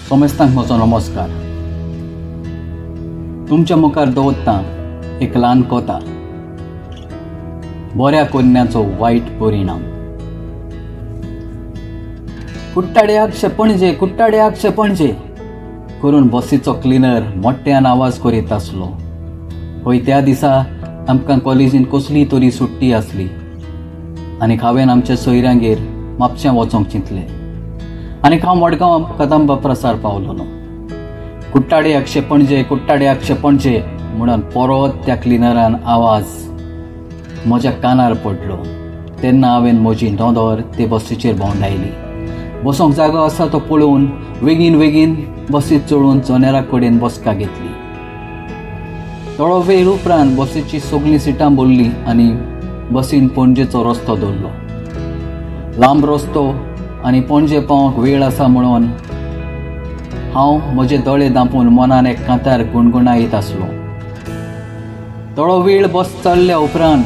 समेस्तांक म्हजो नमस्कार. तुमच्या मुखार दवरता एक ल्हान कथा, बऱ्या करण्याचो वायट परिणाम. कुट्टाड्याक पणजे, कुट्टाड्याक पणजे करून बसीचो क्लिनर मोठ्यान आवाज करीत आसलो. हय, त्या दिसा आमकां कॉलेजीन कसली तरी सुट्टी आसली आनी हांवें आमच्या सोयऱ्यांगेर म्हापश्यां वचोंक चिंतलें आनी हांव मडगांव कदंबा प्रसार पावलोलो. कुट्टाडे अक्षे पणजे, कुट्टाडे अक्षे पणजे म्हणून परत त्या क्लिनरान आवाज म्हज्या कानार पडलो. तेन्ना हांवें म्हजी नदर ते बसीचेर भोंवडायली. बसोंक जागो आसा तो पळोवन वेगीन वेगीन बसीत चडून जनेरा कडेन बसका घेतली. थोडो वेळ उपरांत बसीची सगळीं सिटां भरलीं आनी बसीन पणजेचो रस्तो दवरलो. लांब रस्तो आनी पणजे पावंक वेळ आसा म्हणून हांव म्हजे दोळे दांपून मनान एक कांतार गुणगुणायत आसलो. थोडो वेळ बस चल्ल्या उपरांत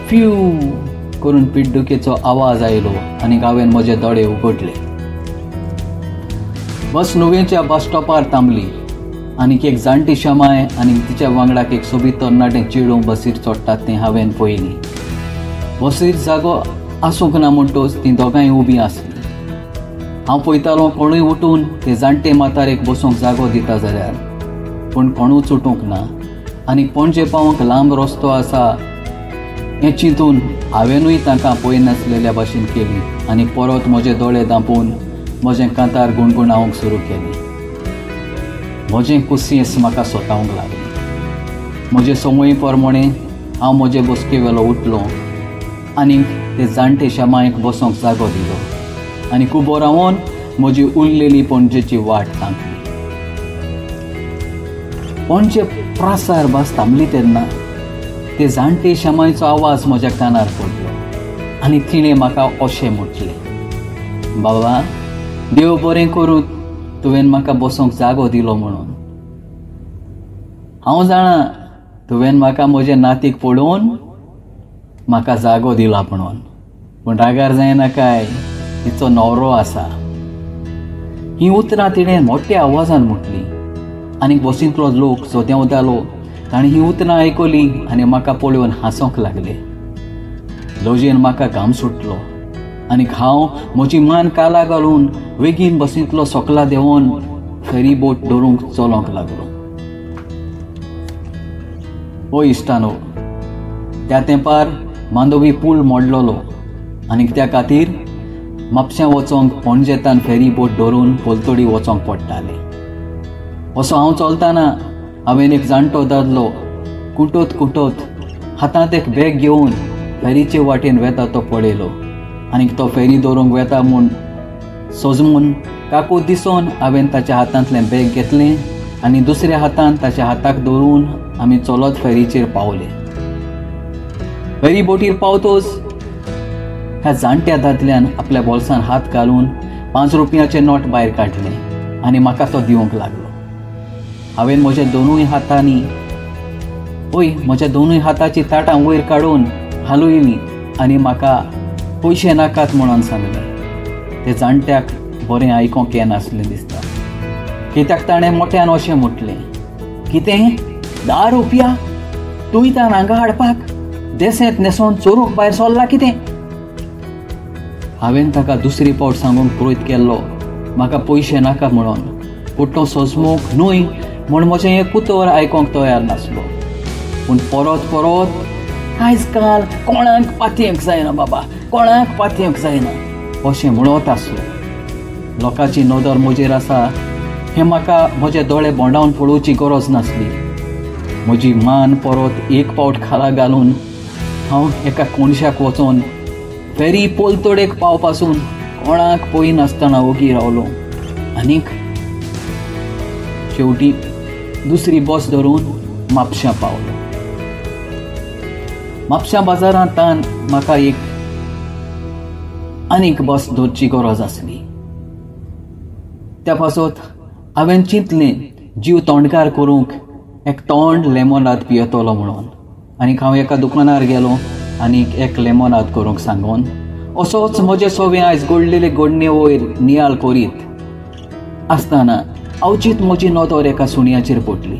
फ्यू करून पिड्डुकेचो आवाज आयलो आनी हांवें म्हजे दोळे उगडले. बस नुवेंच्या बस स्टॉपार थांबली आनी एक जाणटी शमाय आनी तिच्या वांगडाक एक सोबीत तरणाटें चेडूं बसीर चडटात तें हांवें पळयली. बसीर जागो आसूंक ना म्हणटच तीं दोगांय उबीं आसलीं. हांव पळयतालो कोणूय उठून ते जाणटे म्हातारेक बसूंक जागो दिता जाल्यार, पूण कोणूच उठूंक ना. आनी पणजे पावंक लांब रस्तो आसा हें चिंतून हांवेंनूय तांकां पळयनासलेल्या भाशेन केली आनी परत म्हजे दोळे दांपून म्हजें कांतार गुणगुणावंक सुरू केलें. म्हजें कुसियेंस म्हाका सोतावंक लागलें. म्हजे संवय प्रमाणें हांव म्हजे बसके वेलो उठलो आनी ते जाणटे शमायक बसोंक जागो दिलो आनी उबो रावन म्हजी उरलेली पणजेची वाट तांकली. पणजे प्रासार बस थांबली तेन्ना ते जाणटे शमायचो आवाज म्हज्या कानार पडलो आनी तिणें म्हाका अशें म्हटलें, बाबा देव बरें करूं, तुवें म्हाका बसोंक जागो दिलो म्हणून. हांव जाणा तुवें म्हाका म्हजे नातीक पळोवन म्हाका जागो दिला म्हणून, पूण रागार जायना काय, तिचो न्हवरो आसा. ही उतरां तिणें मोठ्या आवाजान म्हटली आनी बसींतलो लोक जो देंवतालो ताणें ही उतरां आयकली आनी म्हाका पळोवन हांसोंक लागले. लजेन म्हाका घाम सुटलो आनी हांव म्हजी मान काला घालून वेगीन बसींतलो सोकला देंवोन फेरी बोट धरूंक चलोंक लागलो. ओ इश्टानो, त्या तेंपार मांडवी पूल मोडलेलो आनी त्या खातीर म्हापश्यां वचोंक पणजेतान फेरी बोट धरून पलतडी वचोंक पडटालें. असो हांव चलतना हांवें एक जाणटो दादलो कुटत कुटत हातांत एक बॅग घेवन फेरीचे वाटेन वेता तो पळयलो आनी तो फेरी दवरूंक वेता म्हूण सजमून काकू दिसोन हांवें ताच्या हातांतलें बॅग घेतलें आनी दुसऱ्या हातान ताच्या हाताक धरून आमी चलत फेरीचेर पावले. फेरी बोटीर पावतोच ह्या जाणट्या दादल्यान आपल्या बोल्सान हात घालून 5 रुपयाचें नोट भायर काडलें आनी म्हाका तो दिवंक लागलो. हांवें म्हज्या दोनूय हातांनी म्हज्या दोनूय हाताचीं ताटां वयर काडून हालयलीं आनी म्हाका पयशे नाकात म्हणून सांगलें. ते जाणट्याक बरें आयकोंक येनासलें दिसता, कित्याक ताणें मोठ्यान अशें म्हटलें, कितें 10 रुपया तुवें तान हांगा हाडपाक देसेंत न्हेसोन चोरूंक भायर सरला कितें? हांवें ताका दुसरी फावट सांगूंक प्रयत्न केल्लो म्हाका पयशे नाका म्हणून, पूण तो सोजमूक न्हय म्हूण म्हजें हें उतर आयकोंक तयार नासलो. पूण परत परत आयज काल कोणाक पातयेंक जायना बाबा, कोणाक पातयेंक जायना अशें म्हणत आसलो. लोकांची नदर म्हजेर आसा हें म्हाका म्हजे दोळे बोंडावन पळोवची गरज नासली. म्हजी मान परत एक फावट खाला घालून हांव एका कोणशाक वचोन फेरी पलतडेक पावपासून कोणाक पळयनासतना ओगी रावलो आनीक शेवटी दुसरी बस धरून म्हापश्यां पावलो. म्हापश्यां बाजारांत म्हाका एक आनीक बस धरची गरज आसली. त्या पासत हांवें चिंतलें जीव तोंडकार करूंक एक तोंड लेमोनाद पियेतलो म्हणून आनी हांव एका दुकानार गेलो आनी एक लेमोनाद करूंक सांगून असोच म्हजे सवे आयज घडलेले घडणे वयर नियाळ करीत आसतना अवचीत म्हजी नदर एका सुण्याचेर पडली.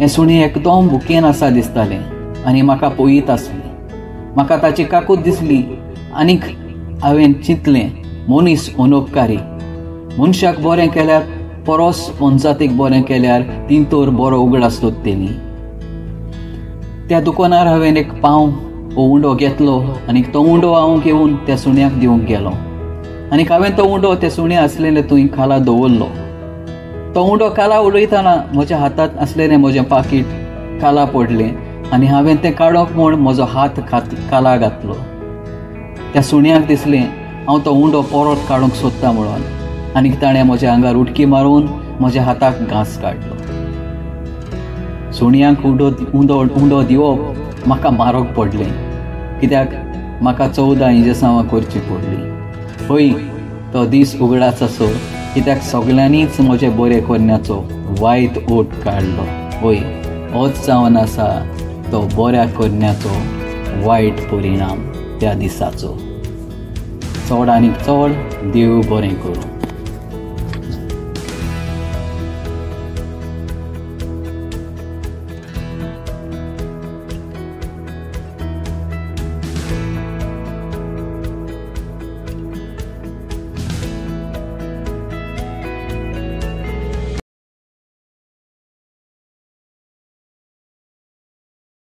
हें सुणें एकदम भुकेन आसा दिसतालें आनी म्हाका पळयत आसलें. म्हाका ताची काकूत दिसली आनीक हांवें चिंतलें, मनीस अनोपकारी, मनशाक बरें केल्यार परस मोनजातीक बरें केल्यार ती तर बरो उगडास दवरतली. त्या दुकानार हांवें एक पांव हो उंडो घेतलो आनी तो उंडो हांव घेवन त्या सुण्याक दिवंक गेलो आनी हांवें तो उंडो त्या सुण्या आसलेले थंय खाला दवरलो. तो उंडो खाला उडयतना म्हज्या हातांत आसलेलें म्हजें पाकीट खाला पडलें आनी हांवें तें काडप म्हूण म्हजो हात खाला घातलो. त्या सुण्याक दिसलें हांव तो उंडो परत काडूंक सोदता म्हणून आनी ताणें म्हज्या आंगार उडकी मारून म्हज्या हाताक घांस काडलो. सुण्याक उंडो उंडो उंडो दिवप म्हाका मारोक पडलें, कित्याक म्हाका 14 इंजेसांवां करचीं पडलीं. हय, तो दीस उगडास आसो, कित्याक सगळ्यांनीच म्हजें बरें करण्याचो वायट ओट काडलो. हय, होच जावन आसा तो बऱ्या करण्याचो वायट परिणाम त्या दिसाचो. चड आनी चड देव बरें करूं.